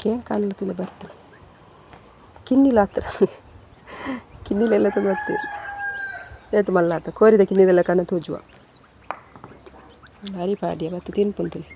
ಕೇಂಕಾಲೆಲ ತೂಲೆ ಬರ್ತ ಕಿನ್ನಿಲ ಆತ್ರ ಕಿನ್ನಿಲೆಲ್ಲ ಬತ್ತೆರ್ ಏತ್ ಮಲ್ಲಾತ ಕೋರಿದ ಕಿನ್ನಿದೆಲ್ಲ ಕನ ತೋಜುವ ಅರಿ ಪಾಡ್ಯ ಬತ್ತು ತಿನ್ಪುಂತುಲೆ.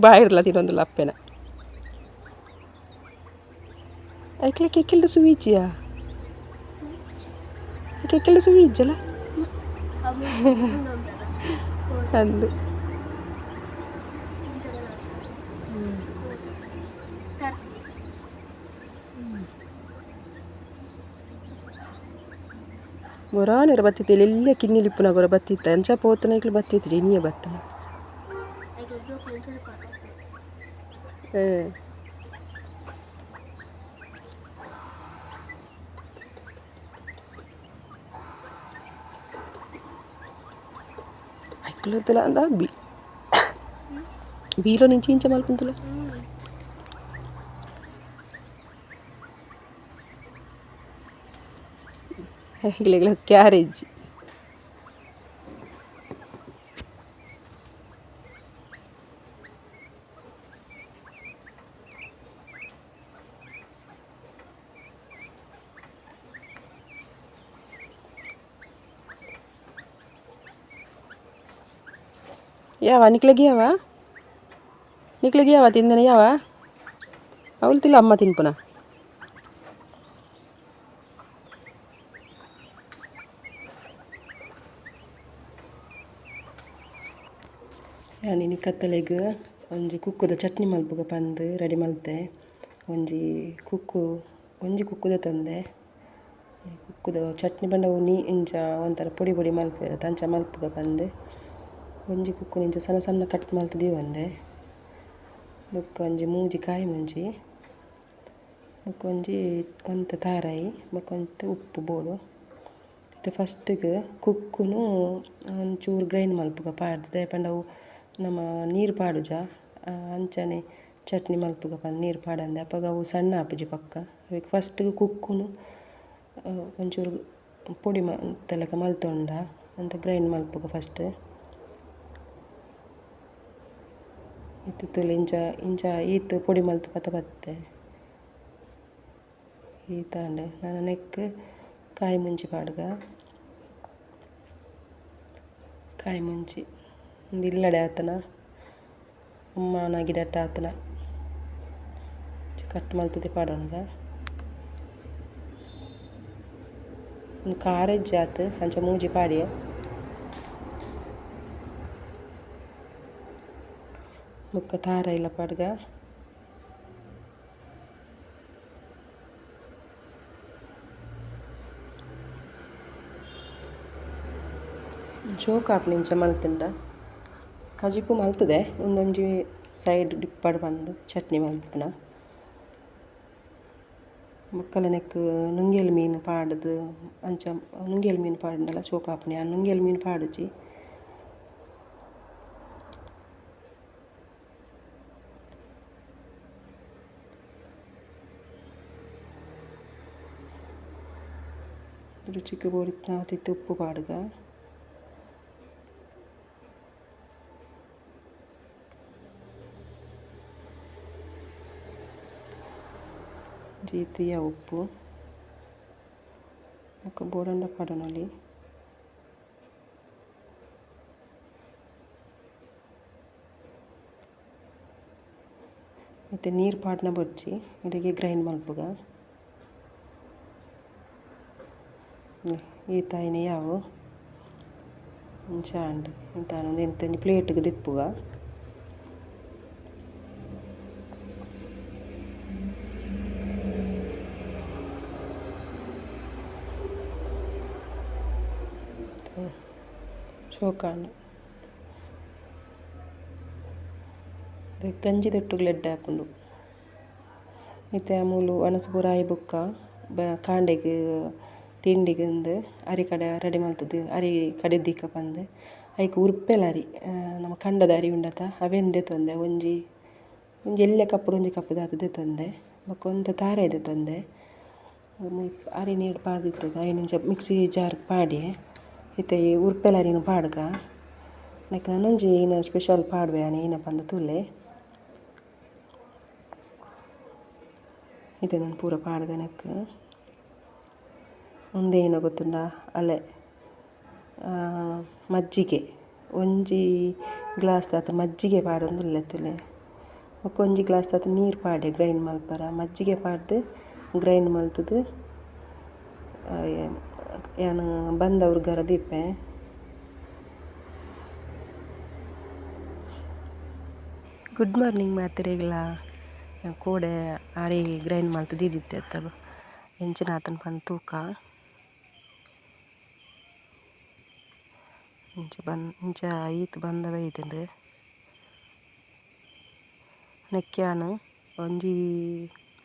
ಬಾಯಿಡ್ಲ ತಿನ್ನೊಂದುಲ್ಲ ಅಪ್ಪೆನ ಐಕ್ಲೆ ಕೆಕ್ಕಿಲ್ದ ಸುವೀಚಿಯಾ ಕೆಕ್ಕಿಲ್ದ ಸುವಿ ಇಜ್ಜಲ್ಲ ಅಂದು. ಮೊರಾನೆರ ಬತ್ತಿತ್ತೆ ಎಲ್ಲಿಯ ಕಿನ್ನಿಲಿಪ್ಪುನಗೊರ ಬತ್ತಿತ್ತ ಅಂಚ ಪೋತನ ಐಕ್ಲು ಬತ್ತಿತ್ತು ಇನಿಯ ಬತ್ತನ. ಐಕ್ಲು ಅಂದ ಬಿ ಬೀಲೋ ನಿಂಚಿ ಇಂಚ ಮಲ್ಪುಂತುಲೆ. ಐಕ್ಲೆಗ್ಲ ಕ್ಯಾರೇಜ್ ಯಾವ ನಿಕ್ಲೆಗ್ ಯಾವ ನಿಕ್ಲೆಗ್ ಯಾವ ತಿಂದನೆ ಯಾವ ಅವಳು ತಿಲ್ಲ ಅಮ್ಮ ತಿನ್ಪುನ. ಯಾನ್ ಇನಿ ಕತ್ತಲೆಗ್ ಒಂಜಿ ಕುಕ್ಕುದ ಚಟ್ನಿ ಮಲ್ಪುಗ ಪಂದ್ ರೆಡಿ ಮಲ್ತೆ. ಒಂಜಿ ಕುಕ್ಕು ಒಂಜಿ ಕುಕ್ಕುದ ತಂದೆ ಕುಕ್ಕುದ ಚಟ್ನಿ ಪಂಡ ನೀ ಇಂಚ ಒಂಥರ ಪೊಡಿ ಪೊಡಿ ಮಲ್ಪುವೆರ್ ಅಂಚ ಮಲ್ಪುಗ ಪಂದ್ ಒಂಜಿ ಕುಕ್ಕುನು ಇಂಚ ಸಣ್ಣ ಸಣ್ಣ ಕಟ್ ಮಲ್ತ್ ದೀವೊಂದೆ. ಬೊಕ್ಕ ಒಂಜಿ ಮೂಜಿ ಕಾಯಿ ಮುಂಚಿ ಬೊಕ್ಕ ಒಂಜಿ ಒಂತೆ ತಾರಾಯಿ ಬೊಕ್ಕ ಒಂತೆ ಉಪ್ಪು ಬೋಡು. ಇತ್ತೆ ಫಸ್ಟ್ಗ್ ಕುಕ್ಕುನು ಒಂಚೂರು ಗ್ರೈಂಡ್ ಮಲ್ಪುಗ ಪಾಡ್ದ್ ದಾಯೆ ಪಂಡ ಅವು ನಮ ನೀರು ಪಾಡುಜ ಅಂಚನೆ ಚಟ್ನಿ ಮಲ್ಪುಗ ಪಂದ್ ನೀರು ಪಾಡಂದೆ ಅಪಗ ಅವು ಸಣ್ಣ ಆಪುಜಿ ಪಕ್ಕ. ಅವೆಕ್ ಫಸ್ಟ್ಗ್ ಕುಕ್ಕುನು ಒಂಚೂರು ಪೊಡಿ ಮಲ್ತಲೆಕ ಮಲ್ತೊಂಡ ಒಂತೆ ಗ್ರೈಂಡ್ ಮಲ್ಪುಗ ಫಸ್ಟ್. ಇತ್ತೆ ತೂಲೆ ಇಂಚ ಇಂಚ ಈತ್ ಪೊಡಿ ಮಲ್ತ್ ಪತ ಬತ್ತೆ ಈತಾಂಡ್. ನನ ನೆಕ್ಕ್ ಕಾಯಿ ಮುಂಚಿ ಪಾಡ್ಗ. ಕಾಯಿ ಮುಂಚಿ ಉಂದು ಇಲ್ಲಡೆ ಆತನ ಅಮ್ಮನ ಗಿಡಟ್ ಆತನ ಕಟ್ ಮಲ್ತುದು ಪಾಡೊನುಗ. ಉಂದು ಖಾರ ಇಜ್ಜಿ ಅಂಚ ಮೂಜಿ ಪಾಡ್ಯೆ. ಬೊಕ್ಕ ತಾರಾಯಿಲ ಪಾಡ್ಗ. ಶೋಕ್ ಆಪುಂಡು ಇಂಚ ಮಲ್ತುಂಡ ಕಜಿಪು ಮಲ್ತುದೆ ಉಂದೊಂಜಿ ಸೈಡ್ ಡಿಪ್ಪಡ್ ಪಂದ್ ಚಟ್ನಿ ಮಲ್ಪುನ. ಬೊಕ್ಕಲ ನೆಕ್ಕ್ ನುಂಗೆಲ್ ಮೀನು ಪಾಡ್ದ್ ಅಂಚ ನುಂಗೆಲ್ ಮೀನು ಪಾಡ್ಂಡಲ ಶೋಕ್ ಆಪುಂಡು ಯಾನ್ ನುಂಗೆಲ್ ಮೀನು ಪಾಡುಜಿ. ರುಚಿಕ್ ಬೋಡಿತ್ತಿನಾತ್ ಉಪ್ಪು ಪಾಡ್ಗ. ಜೀತಿಯ ಉಪ್ಪು ಬೊಕ್ಕ ಬೋಡಂಡ ಪಾಡೊನೊಲಿ. ಇತ್ತೆ ನೀರು ಪಾಡ್ನ ಬೊಡ್ಚಿ ಇಡೆಗೆ ಗ್ರೈಂಡ್ ಮಲ್ಪುಗ. ಈತ್ ಆಯಿನ ಯಾವು ಇಂಚ ಆಂಡ್. ಈತ್ ಆಂಡ್ ಒಂಜಿ ಪ್ಲೇಟ್ಗ್ ದಿಪ್ಪುಗ. ಶೋಕಾಂಡ್ ಗಂಜಿ ಎಡ್ಡೆ ಆಪುಂಡು. ಇತ್ತೆ ಮೂಲು ಒಣಸ್ ಪೂರ ಆಯಿ ಬೊಕ್ಕ ಕಾಂಡೆಗ್ ತಿಂಡಿಗ್ ಇಂದ್ ಅರಿ ಕಡೆ ರೆಡಿ ಮಲ್ತುದು ಅರಿ ಕಡೆದಿಕ ಪಂದ್ ಐಕ್ ಉರ್ಪೆಲ ಅರಿ ನಮ ಕಂಡದ ಅರಿ ಉಂಡತ ಅವೆನ್ ದೆತೊಂದೆ ಒಂಜಿ ಒಂಜಿ ಎಲ್ಯ ಕಪ್ಪುಡು ಒಂಜಿ ಕಪ್ ದಾತ್ ದೆತೊಂದೆ ಬೊಕ್ಕ ಒಂತೆ ತಾರಾಯಿ ದೆತೊಂದೆ. ಮುಲ್ಪ ಅರಿ ನೀರು ಪಾಡ್ದಿತ್ತುದು ಐನ್ ಇಂಚ ಮಿಕ್ಸಿ ಜಾರ್ ಪಾಡ್ಯೆ. ಇತ್ತೆ ಈ ಉರ್ಪೆಲ ಅರಿನ್ ಪಾಡ್ಗ. ನೆಕ್ ನನೊಂಜಿ ಈನ ಸ್ಪೆಷಲ್ ಪಾಡ್ವೆ ಯಾನ್ ಈನ ಪಂದ್ ತೂಲೆ. ಇತ್ತೆ ಉಂದೆನ್ ಪೂರ ಪಾಡ್ಗ ನೆಕ್ ಉಂದೇನ ಗೊತ್ತುಂಡ ಅಲೆ ಮಜ್ಜಿಗೆ ಒಂಜಿ ಗ್ಲಾಸ್ ದಾತ್ ಮಜ್ಜಿಗೆ ಪಾಡೊಂದುಲ್ಲೆ ತೂಲೆ. ಬೊಕ ಒಂಜಿ ಗ್ಲಾಸ್ ದಾತ್ ನೀರು ಪಾಡೆ ಗ್ರೈಂಡ್ ಮಲ್ಪರ ಮಜ್ಜಿಗೆ ಪಾಡ್ದು ಗ್ರೈಂಡ್ ಮಲ್ತುದು ಯಾನ್ ಬಂದ ಉರ್ಗರ ದೀಪೆ. Good morning ಮಾತೆರೆಗ್ಲ. ಕೋಡೆ ಅರಿ ಗ್ರೈಂಡ್ ಮಲ್ತ್ ದೀದಿತ್ತೆ ಅತ್ತ ಎಂಚಿನ ಆತುಂಡು ಪಂದ್ ತೂಕ. ಇಂಚ ಇಂಚ ಈತ್ ಬಂದ ಬೈದುಂಡು. ನೆಕ್ ಯಾನ್ ಒಂಜಿ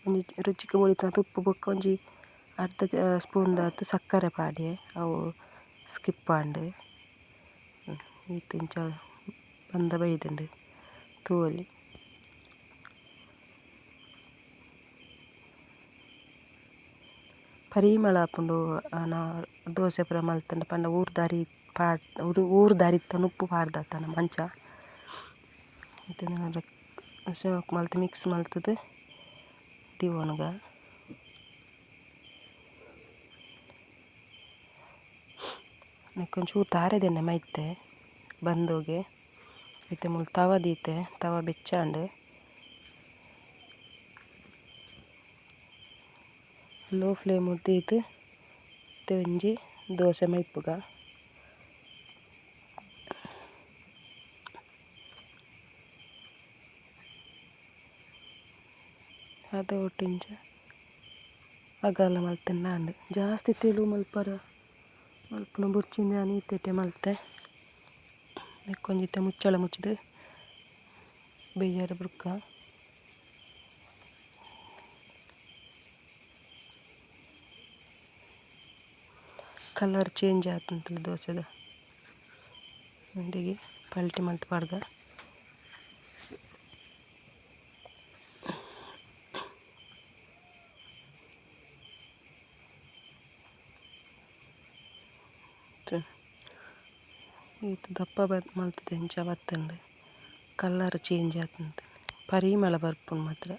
ಒಂಜಿ ರುಚಿಕ್ ಬೋಡಿತ್ತಿನಾತ್ ಉಪ್ಪು ಬೊಕ್ಕ ಒಂಜಿ ಅರ್ಧ ಸ್ಪೂನ್ ದಾತ್ ಸಕ್ಕರೆ ಪಾಡ್ಯೆ ಅವು ಸ್ಕಿಪ್ ಆಂಡ್. ಈತ್ ಇಂಚ ಬಂದ ಬೈದುಂಡು ತೂವೊಲಿ. ಪರಿಮಳ ಆಪುಂಡು ದೋಸೆ ಪೂರ ಮಲ್ತುಂಡ ಪಂಡ ಊರ್ದ ಅರಿ ಪಾಡ್ ಊರ್ದ ಅರಿತ ನುಪ್ಪು ಪಾಡ್ದತ್ತ ನಮ ಅಂಚ. ಶೋಕು ಮಲ್ತ್ ಮಿಕ್ಸ್ ಮಲ್ತುದು ದೀವೊನುಗ. ನೆಕ್ ಒಂಚೂರು ತಾರೆದೆಣ್ಣೆ ಮೈತೆ ಬಂದೋಗೆ. ಇತ್ತೆ ಮೂಲು ತವ ದೀತೆ ತವ ಬೆಚ್ಚಾಂಡ್. ಲೋ ಫ್ಲೇಮ್ ದೀದ್ ಇತ್ತೆ ಒಂಜಿ ದೋಸೆ ಮೈಪುಗ. ಅದು ಒಟ್ಟು ಇಂಚ ಅಗಲ ಮಲ್ತುಂಡ ಆಂಡ್. ಜಾಸ್ತಿ ತೆಳು ಮಲ್ಪರ ಮಲ್ಪುನ ಬೊರ್ಚಿಂದ ಯಾನ್ ಈತೆಟೆ ಮಲ್ತೆ. ನೆಕ್ ಒಂಜಿ ಇತ್ತೆ ಮುಚ್ಚಳ ಮುಚ್ಚಿದ್ ಬೇಯರೆ ಬುಡ್ಕ. Colour change ಆತುಂಡು ದೋಸೆದ. ಉಂದೆಗ್ ಪಲ್ಟಿ ಮಲ್ತ್ ಪಾಡ್ಗ. ಈತ್ ದಪ್ಪ ಮಲ್ತುದು ಇಂಚ ಬತ್ತುಂಡು. Colour change ಆತುಂಡು. ಪರಿಮಳ ಬರ್ಪುಂಡು ಮಾತ್ರ.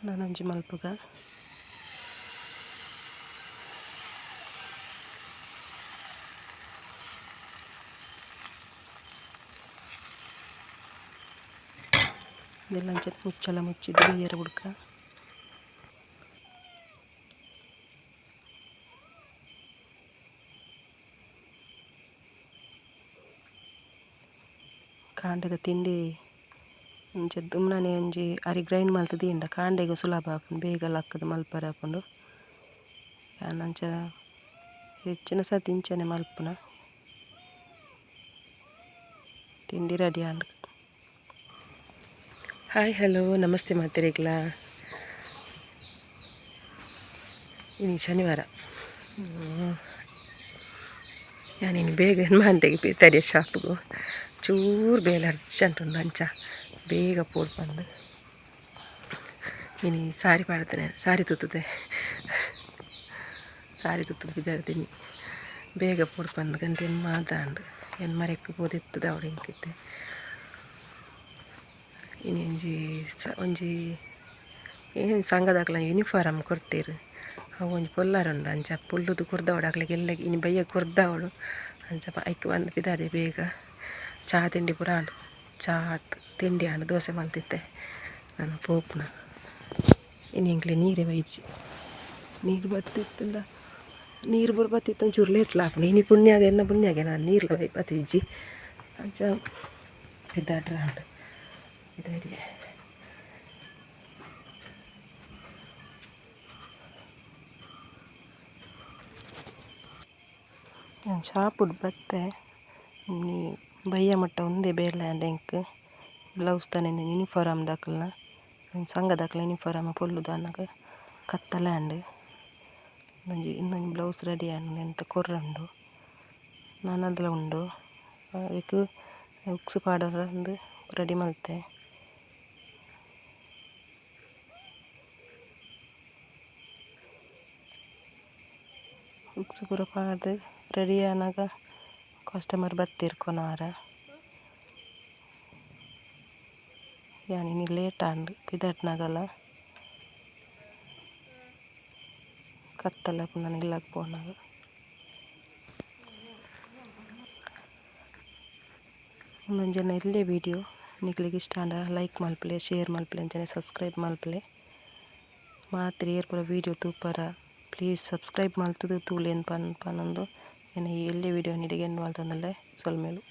ನನೊಂಜಿ ಮಲ್ಪುಗ. ಉಂದೆಲ್ಲ ಅಂಚ ಮುಚ್ಚಳ ಮುಚ್ಚಿದ್ ಬೇಯರೆ ಬುಡ್ಕ. ಕಾಂಡೆದ ತಿಂಡಿ ಇಂಚ ದುಮ್ನಾನೆ ಒಂಜಿ ಅರಿ ಗ್ರೈಂಡ್ ಮಲ್ತ್ ದೀಂಡ ಕಾಂಡೆಗ್ ಸುಲಭ ಆಪುಂಡು ಬೇಗ ಲಕ್ಕುದು ಮಲ್ಪರೆ ಆಪುಂಡು. ಯಾನ್ ಅಂಚ ಹೆಚ್ಚಿನ ಸರ್ತಿ ಇಂಚನೆ ಮಲ್ಪುನ. ತಿಂಡಿ ರೆಡಿ ಆಂಡ್. ಹಾಯ್ ಹಲೋ ನಮಸ್ತೆ ಮಾತೆರೆಗ್ಲ. ಇನಿ ಶನಿವಾರ. ಯಾನ್ ಇನಿ ಬೇಗ ಮಾಂತೆಗ್ ಪಿದಡಿಯ ಶಾಪುಗು ಚೂರು ಬೇಲೆ ಅರ್ಜೆಂಟ್ ಉಂಡು ಅಂಚ ಬೇಗ ಪೋಡು ಪಂದ್. ಇನಿ ಸಾರಿ ಪಾಡ್ದನೆ ಸಾರಿ ತುತ್ತುದೆ ಸಾರಿ ತುತ್ತುದು ಪಿದಡ್ದಿನಿ. ಬೇಗ ಪೋಡು ಪಂದ್ ಗಂಟೆ ಮಾತ ಆಂಡ್. ಎನ್ಮರೆಕ್ ಪೋದಿತ್ತುದು ಅವಡು ಎಂಕ್ ಇತ್ತೆ. ಇನಿ ಒಂಜಿ ಒಂಜಿ ಏನ್ ಸಂಘದಕ್ಲೆನ ಯೂನಿಫಾರಮ್ ಕೊರ್ತೆರ್. ಅವು ಒಂಜಿ ಪೊಲ್ಲರ ಉಂಡು ಅಂಚ ಪೊಲ್ಲುದು ಕೊರ್ದವಡು ಅಕ್ಲೆಗ್ ಎಲ್ಲೆ ಇನಿ ಬಯ್ಯಗ್ ಕೊರ್ದವಡು ಅಂಚ ಐಕ್ ಬಂದು ಪಿದಾಡಿ ಬೇಗ. ಚಾ ತಿಂಡಿ ಪೂರ ಆಂಡ್. ಚಾ ತಿಂಡಿ ಆಂಡ್ ದೋಸೆ ಮಲ್ತಿತ್ತೆ. ನನ ಪೋಪುನ. ಇನಿ ಎಂಕ್ಲೆ ನೀರೇ ಬೈಜಿ. ನೀರು ಬತ್ತಿತ್ತುಂಡ ನೀರು ಪೂರ ಬತ್ತಿತ್ತು ಒಂಚೂರು ಲೇಟ್ಲ ಆಪುಂಡು. ಇನಿ ಪುಣ್ಯಾಗ ಎನ್ನ ಪುಣ್ಯಾಗೆ ನಾನು ನೀರ್ಲ ಬತ್ತಿಜ್ಜಿ. ಅಂಚ ಪಿದಾಡ್ರೆ ಆಂಡ್. ಪಿದಾಡಿಯೆ. ಯಾನ್ ಶಾಪುಡು ಬತ್ತೆ. ಇನಿ ಬಯ್ಯ ಮುಟ್ಟ ಉಂದೇ ಬೇಲೆ ಆಂಡ್ ಎಂಕ್. ಬ್ಲೌಸ್ ದಾನೆ ಯೂನಿಫಾರಮ್ ದಕಲ್ನ ಸಂಘದಕ್ಲೆನ ಯೂನಿಫಾರಮ್ ಪೊಲ್ಲುದಾನಗ ಕತ್ತಲೆ ಆಂಡ್. ಒಂಜಿ ಇಂದೊಂಜಿ ಬ್ಲೌಸ್ ರೆಡಿ ಆಂಡ್ ಎಂತ ಕೊರ್ರೆ ಉಂಡು. ನನದಲ ಉಂಡು. ಐಕ್ ಉಕ್ಸ್ ಪಾಡರೆ ಅಂದ್ ರೆಡಿ ಮಲ್ತೆ. ಹೂಕ್ಸ್ ಪೂರ ಪಾಡ್ದ್ ರೆಡಿ ಆನಗ ಕಸ್ಟಮರ್ ಬತ್ತೆರ್ ಕೊನೊವರೆ. ಯಾನ್ ಇನಿ ಲೇಟ್ ಆಂಡ್ ಪಿದಡ್ನಗಲ. ಕತ್ತಲೆ ಆಪುಂಡು ನನ ಇಲ್ಲಗ್ ಪೋನಗ. ಉಂದೊಂಜಿ ಎನ್ನ ಎಲ್ಯ ವಿಡಿಯೋ ನಿಕ್ಲೆಗ್ ಇಷ್ಟ ಆಂಡ ಲೈಕ್ ಮಲ್ಪುಲೆ, ಶೇರ್ ಮಲ್ಪುಲೆ ಅಂಚನೆ ಸಬ್ಸ್ಕ್ರೈಬ್ ಮಲ್ಪುಲೆ. ಮಾತ್ರೆ ಏರ್ ಪೂರ ವಿಡಿಯೋ ತೂಪರ ಪ್ಲೀಸ್ ಸಬ್ಸ್ಕ್ರೈಬ್ ಮಲ್ತುದು ತೂಲೆ ಪನೊಂದು ಎನ್ನ ಈ ಎಲ್ಯ ವಿಡಿಯೋ ಇಡೆಗ್ ಎಂಡ್ ಮಲ್ತೊಂದುಲ್ಲೆ ಸೊಲ್ಮೆಲು.